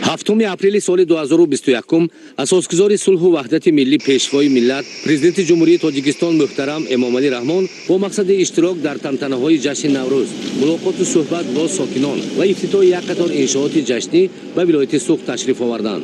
7 апрели соли 2021 асосгузори сулҳу ваҳдати миллӣ, Пешвои миллат, Президенти Ҷумҳурии Тоҷикистон муҳтарам Эмомалӣ Раҳмон бо мақсади иштирок дар тантанаҳои ҷашни Наврӯз, мулоқоту суҳбат бо сокинон ва ифтитоҳи як қатор иншооти ҷашнӣ ба вилояти Суғд ташриф оварданд.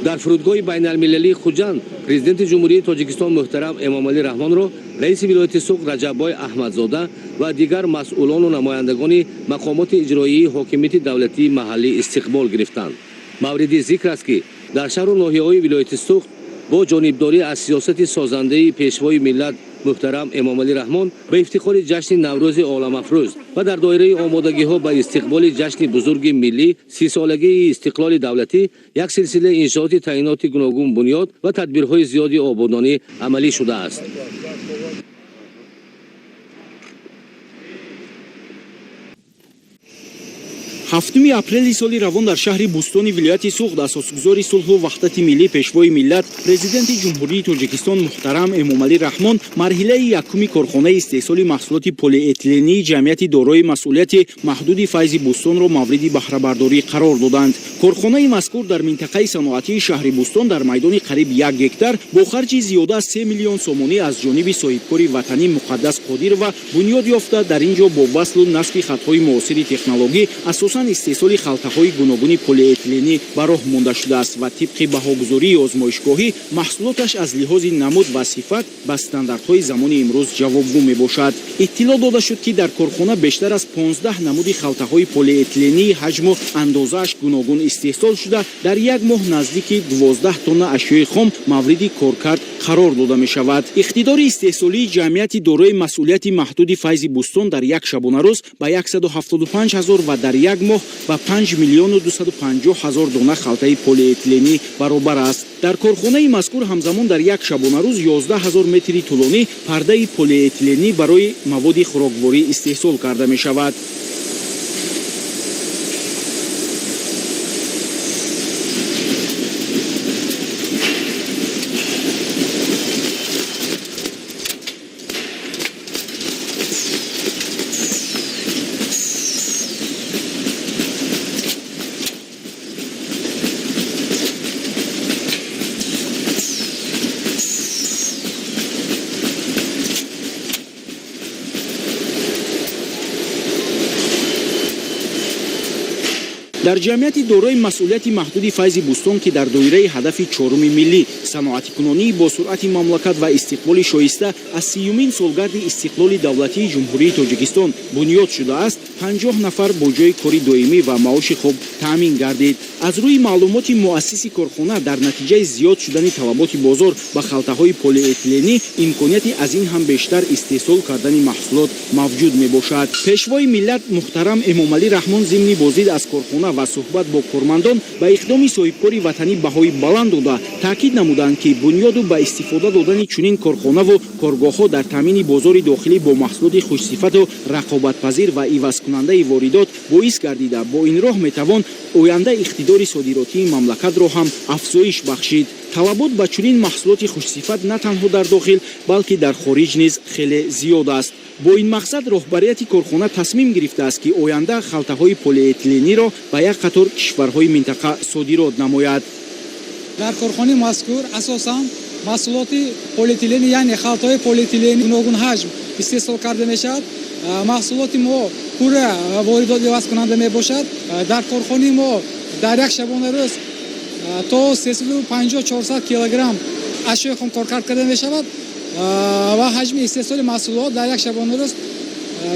Дар фурудгоҳи байналмилалии Хуҷанд Президенти Ҷумҳурии Тоҷикистон муҳтарам Эмомалӣ Раҳмонро раиси вилояти Суғд Раҷаббой Аҳмадзода ва дигар масъулону намояндагони мақомоти иҷроии ҳокимияти давлатии маҳаллӣ истиқбол гирифтанд. Мавриди зикр аст, ки дар шаҳру ноҳияҳои вилояти Суғд бо ҷонибдорӣ аз сиёсати созандаи Пешвои миллат муҳтарам Эмомалӣ Раҳмон ба ифтихори ҷашни Наврӯзи оламафрӯз ва дар доираи омодагиҳо ба истиқболи ҷашни бузурги миллӣ, 30-солагии истиқлоли давлатӣ, як силсила иншооти таъиноти гуногун бунёд ва тадбирҳои зиёди ободонӣ амалӣ шудааст. 7 апрели соли равон дар шаҳри Бӯстони вилояти Суғд асосгузори сулҳу ваҳдати миллӣ, Пешвои миллат, Президенти Ҷумҳурии Тоҷикистон муҳтарам Эмомалӣ Раҳмон марҳилаи якуми корхонаи истеҳсоли маҳсулоти полиэтилении ҷамъияти дорои масъулияти маҳдуди Файзи Бӯстонро мавриди баҳрабардорӣ қарор доданд. Корхонаи мазкур дар минтақаи саноатии шаҳри Бӯстон дар майдони қариб 1 гектар бо харҷи зиёда аз 3 миллион сомонӣ аз ҷониби соҳибкори ватанӣ Муқаддас Қодирова бунёд ёфта, дар ин ҷо бо васлу насби хатҳои муосири технологӣ асосан истеҳсоли халтаҳои гуногуни полиэтиленӣ ба роҳ монда шудааст ва тибқи баҳогузории озмоишгоҳӣ маҳсулоташ аз лиҳози намуд ва сифат ба стандартҳои замони имрӯз ҷавобгӯ мебошад. Иттилоъ дода шуд, ки дар корхона бештар аз 15 намуди халтаҳои полиэтилении ҳаҷму андозааш гуногун истеҳсол шуда, дар як моҳ наздики 12 тонна ашёи хом мавриди коркард қарор дода мешавад. Иқтидори истеҳсолии ҷамъияти дорои масъулияти маҳдуди Файзи Бӯстон дар як шабонарӯз ба 175 ҳазор ва дар як моҳ ба 5 миллиону 250 ҳазор дона халтаи полиэтиленӣ баробар аст. Дар корхонаи мазкур ҳамзамон дар як шабонарӯз 11 ҳазор метри тӯлонӣ пардаи полиэтиленӣ барои маводи хӯрокворӣ истеҳсол карда мешавад. Дар ҷамъияти дорои масъулияти маҳдуди Файзи Бӯстон, ки дар доираи ҳадафи чоруми миллӣ, саноатикунонии босуръати мамлакат ва истиқболи шоиста аз 30-юмин солгарди истиқлоли давлатии Ҷумҳурии Тоҷикистон бунёд шудааст, 50 нафар бо ҷойи кори доимӣ ва маоши хуб таъмин гардид. Аз рӯи маълумоти муассиси корхона, дар натиҷаи зиёд шудани талаботи бозор ба халтаҳои полиэтиленӣ имконияти аз ин ҳам бештар истеҳсол кардани маҳсулот мавҷуд мебошад. Пешвои миллат муҳтарам Эмомалӣ Раҳмон зимни боздид аз корхона ва суҳбат бо кормандон ба иқдоми соҳибкори ватанӣ баҳои баланд дода, таъкид намуданд, ки бунёду ба истифода додани чунин корхонаву коргоҳҳо дар таъмини бозори дохилӣ бо маҳсулоти хушсифату рақобатпазир ва ивазкунандаи воридот боис гардида, бо ин роҳ метавон оянда иқтидори содиротии мамлакатро ҳам афзоиш бахшид. Талабот ба чунин маҳсулоти хушсифат на танҳо дар дохил, балки дар хориҷ низ хеле зиёд аст. Бо ин мақсад роҳбарияти корхона тасмим гирифтааст, ки оянда халтаҳои полиэтилениро ба як қатор кишварҳои минтақа содирот намояд. Дар корхонаи мазкур асосан маҳсулоти полиэтилени, яъне халтаҳои полиэтилени гуногунҳаҷм истеҳсол карда мешавад. Маҳсулоти мо пурра воридот ивазкунанда мебошад. Дар корхонаи мо дар як шабонарӯз то 350-400 килограмм ашёи хом коркард карда мешавад ва ҳаҷми истеҳсоли маҳсулот дар як шабонарӯз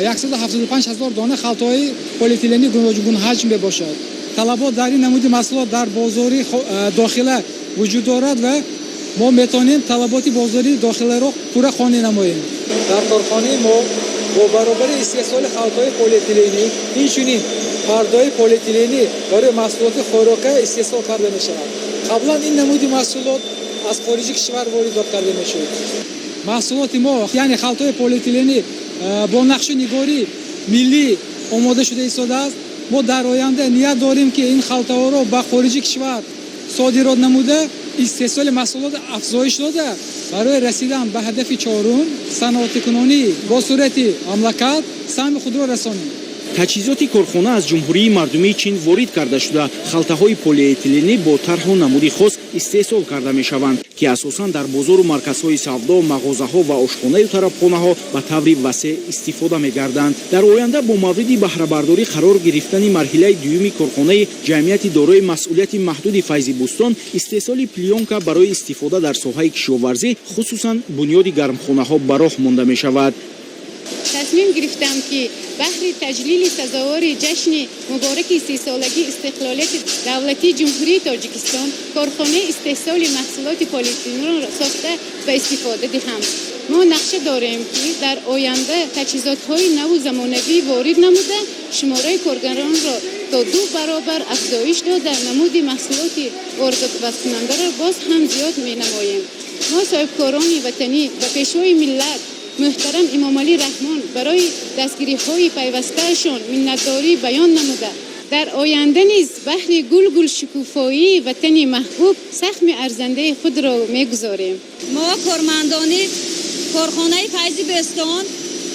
175 ҳазор дона халтаҳои полиэтилени гуногунҳаҷм мебошад. Талабот дар ин намуди маҳсулот дар бозори дохила вуҷуд дорад ва мо метавонем талаботи бозори дохиларо пурра қонеъ намоем. Дар корхонаи мо бо баробари истеҳсоли халтаҳои полиэтиленӣ инчунин пардаҳои полиэтиленӣ барои маҳсулоти хӯрока истеҳсол карда мешавад. Қаблан ин намуди маҳсулот аз хориҷи кишвар воридот карда мешуд. Маҳсулоти мо, яъне халтаҳои полиэтиленӣ, бо нақшу нигори миллӣ омода шуда истодааст. Мо дар оянда ният дорем, ки ин халтаҳоро ба хориҷи кишвар содирот намуда, истеҳсоли маҳсулот афзоиш дода, барои расидан ба ҳадафи чорум, саноатикунонии босуръати мамлакат саҳми худро расонем. Таҷҳизоти корхона аз Ҷумҳурии Мардумии Чин ворид карда шуда, халтаҳои полиэтиленӣ бо тарҳу намуди хос истеҳсол карда мешаванд, ки асосан дар бозору марказҳои савдо, мағозаҳо ва ошхонаю тарабхонаҳо ба таври васеъ истифода мегарданд. Дар оянда бо мавриди баҳрабардорӣ қарор гирифтани марҳилаи дуюми корхонаи ҷамъияти дорои масъулияти маҳдуди Файзи Бӯстон, истеҳсоли плёнка барои истифода дар соҳаи кишоварзӣ, хусусан бунёди гармхонаҳо, ба роҳ монда мешавад. Тасмим гирифтам, ки баҳри таҷлили сазовори ҷашни мубораки 30-солагии истиқлолияти давлатии Ҷумҳурии Тоҷикистон корхонаи истеҳсоли маҳсулоти полиэтиленро сохта ба истифода диҳам. Мо нақша дорем, ки дар оянда таҷҳизотҳои наву замонавӣ ворид намуда, шумораи коргаронро то ду баробар афзоиш дода, намуди маҳсулоти воридотивазкунандаро боз ҳам зиёд менамоем. Мо, соҳибкорони ватанӣ, ба Пешвои миллат муҳтарам Эмомалӣ Раҳмон барои дастгириҳои пайвастаашон миннатдорӣ баён намуда, дар оянда низ баҳри гулгул шукуфоии ватани маҳбуб саҳми арзандаи худро мегузорем. Мо, кормандони корхонаи Файзи Бӯстон,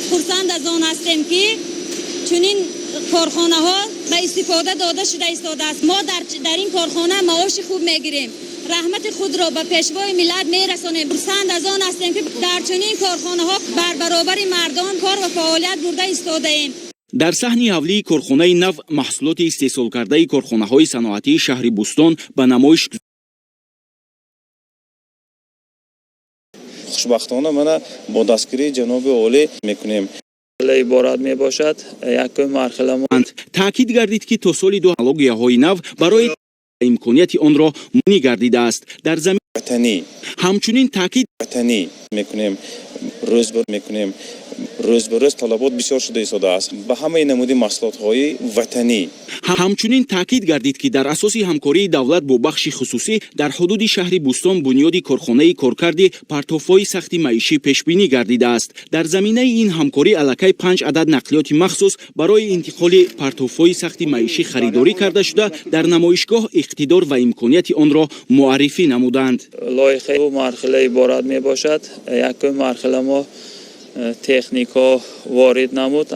хурсанд аз он ҳастем, ки чунин корхонаҳо ба истифода дода шуда истодааст. Мо дар ин корхона маоши хуб мегирем. Раҳмати худро ба Пешвои миллат мерасонем. Хурсанд аз он ҳастем, ки дар чунин корхонаҳо бар баробари мардон кор ва фаъолият бурда истодаем. Дар саҳни ҳавлии корхонаи нав маҳсулоти истеҳсолкардаи корхонаҳои саноатии шаҳри Бӯстон ба намоиш Хушбахтона, мана бо дастгирии ҷаноби олӣ мекунем. Иборат мебошад. Якум марҳила Таъкид гардид, ки то соли технологияҳои нав барои имконияти онро гардидааст дар замин. Ватанӣ. Ҳамчунин таъкид Ватанӣ мекунем, рӯз ба мекунем. Рӯз ба рӯз талабот бисёр шуда истодааст ба ҳамаи намуди маҳсулотҳои ватанӣ. Ҳамчунин таъкид гардид, ки дар асоси ҳамкории давлат бо бахши хусусӣ дар ҳудуди шаҳри Бӯстон бунёди корхонаи коркарди партовҳои сахти маишӣ пешбинӣ гардидааст. Дар заминаи ин ҳамкорӣ аллакай панҷ адад нақлиёти махсус барои интиқоли партовҳои сахти маишӣ харидорӣ карда шуда, дар намоишгоҳ иқтидор ва имконияти онро муаррифӣ намуданд. Лоиҳаи марҳила иборат мебошад. Якум марҳила мо техникаҳо ворид намуд,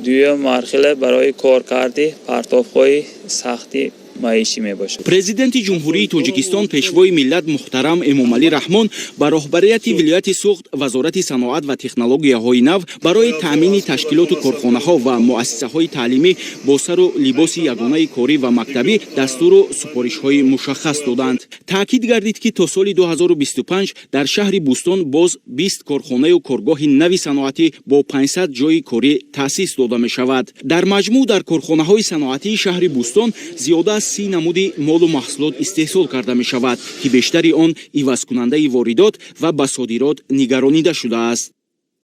дуюм марҳила барои коркарди партовҳои сахти маишӣ мебошад. Президенти Ҷумҳурии Тоҷикистон, Пешвои миллат муҳтарам Эмомалӣ Раҳмон ба роҳбарияти вилояти Суғд, Вазорати саноат ва технологияҳои нав барои таъмини ташкилоту корхонаҳо ва муассисаҳои таълимӣ бо сару либоси ягонаи корӣ ва мактабӣ дастуру супоришҳои мушаххас доданд. Таъкид гардид, ки то соли 2025 дар шаҳри Бӯстон боз 20 корхонаю коргоҳи нави саноатӣ бо 500 ҷойи корӣ таъсис дода мешавад. Дар маҷмӯъ дар корхонаҳои саноатии шаҳри Бӯстон зиёда аз 30 намуди молу маҳсулот истеҳсол карда мешавад, ки бештари он ивазкунандаи воридот ва ба содирот нигаронида шудааст.